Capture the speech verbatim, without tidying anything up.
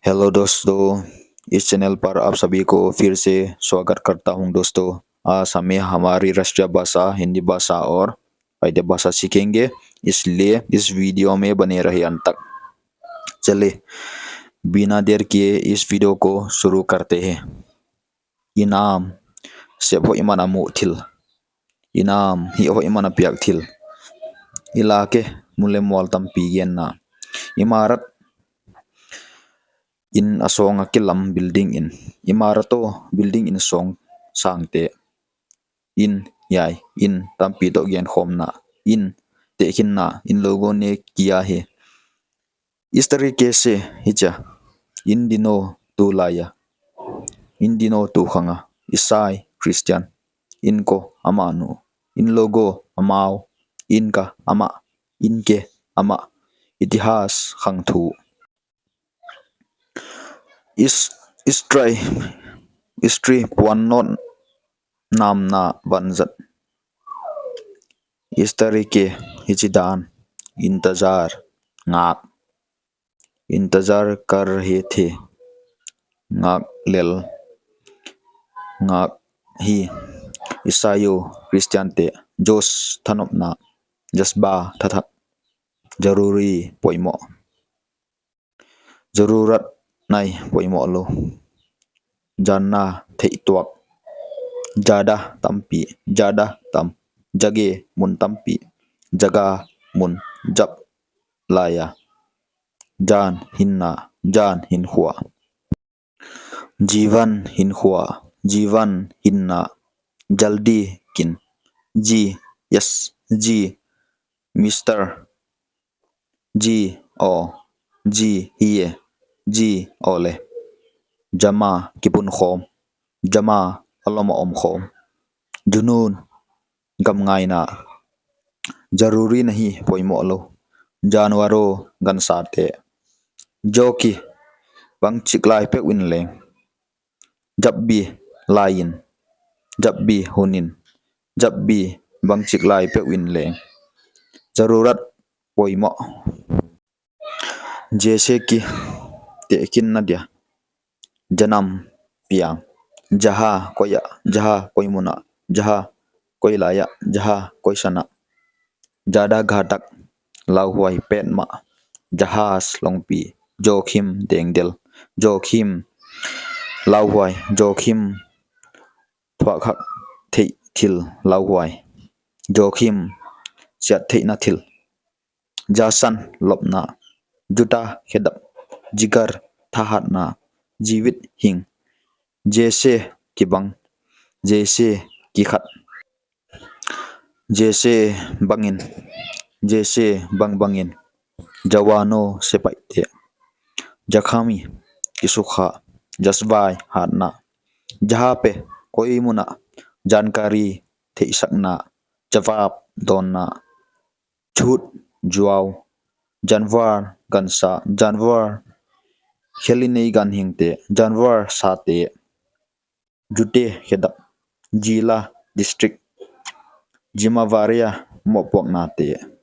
हेलो दोस्तों, इस चैनल पर आप सभी को फिर से स्वागत करता हूं दोस्तों। आज हमें हमारी राष्ट्रीय भाषा हिंदी भाषा और फायदे भाषा सीखेंगे, इसलिए इस वीडियो में बने रहे अंत तक। चले, बिना देर किए इस वीडियो को शुरू करते हैं। I nam, sep hoih man a muh thil. I nam, hih hoih man a piak thil. I lak e, mun leh mual tampi genna. Imarat, inn a sawng a kilam building inn. Imarat aw, building inn sawng sangte. Inn, hiai, inn tampi toh genkhawmna. Inn, tehkhinna, inn logo ne kia hi. इस तरीके से, hichia. In dino, tulai a. In dino, tukhang a. Isai, Christian. Inko, amah nu. In logo, amau. Inka, amah. Inke, amah. इतिहास, khangthu. Is, istri, istri puannawt namna vanzat. इस तरीके, hichi dan. इंतज़ार, ngak. इंतज़ार कर रहे थे, ngak lel, ngak hi. ईसाइयों, Christian te. जोश, thanopna. जज़्बा, thathak. ज़रूरी, poimoh. ज़रूरत, nai, poimoh lou. जानना, theihtuak. ज़्यादा, tampi. ज़्यादा, tam. जगह, mun tampi. जगह, mun. जब, lai a. जान, hinna. जान, hinkhua. जीवन, hinkhua. जीवन, hinna. जल्दी, kin. जी, yes, जी. Mister, जी, aw. जी, hi e. जी, aw leh. जमा, kipunkhawm. जमा, a lom a omkhawm. जुनून, gamngaina. ज़रूरी नहीं, poimoh lou. जानवरों, gansate. जो कि, bangchik lai peuh in leng. जब भी, lai in. जब भी, hun in. जब भी, bangchik lai peuh in leng. ज़रूरत, poimoh. जैसे कि, tehkhinna dia. जन्म, piang. जहाँ, koi ah. जहाँ, koi mun ah. जहाँ, koi lai ah. जहाँ, koi san ah. ज़्यादा घातक, lauhuai petmah. जहाज, longpi. जोखिम, dengdel. जोखिम, lauhuai. जोखिम, thuakkhak theih thil, lauhuai. जोखिम, siat theihna thil. जश्न, lopna. जूता, khedap. जिगर, thahatna. जीवित, hing. जैसे, kibang. जैसे, kikhat. जैसे, bangin. जैसे, bangbangin. जवानों, sepaihte. ज़ख़्मी, kisukha. जज़्बा, hatna. जहाँ पे, koi mun ah. जानकारी, theihsakna. जवाब, dawnna. झूठ, जुआउ. जानवर, gansa. जानवर, khelhinei ganhingte. जानवर, sate. जूते, khedap. ज़िला, district. ज़िम्मेवारियाँ, mohpuaknate.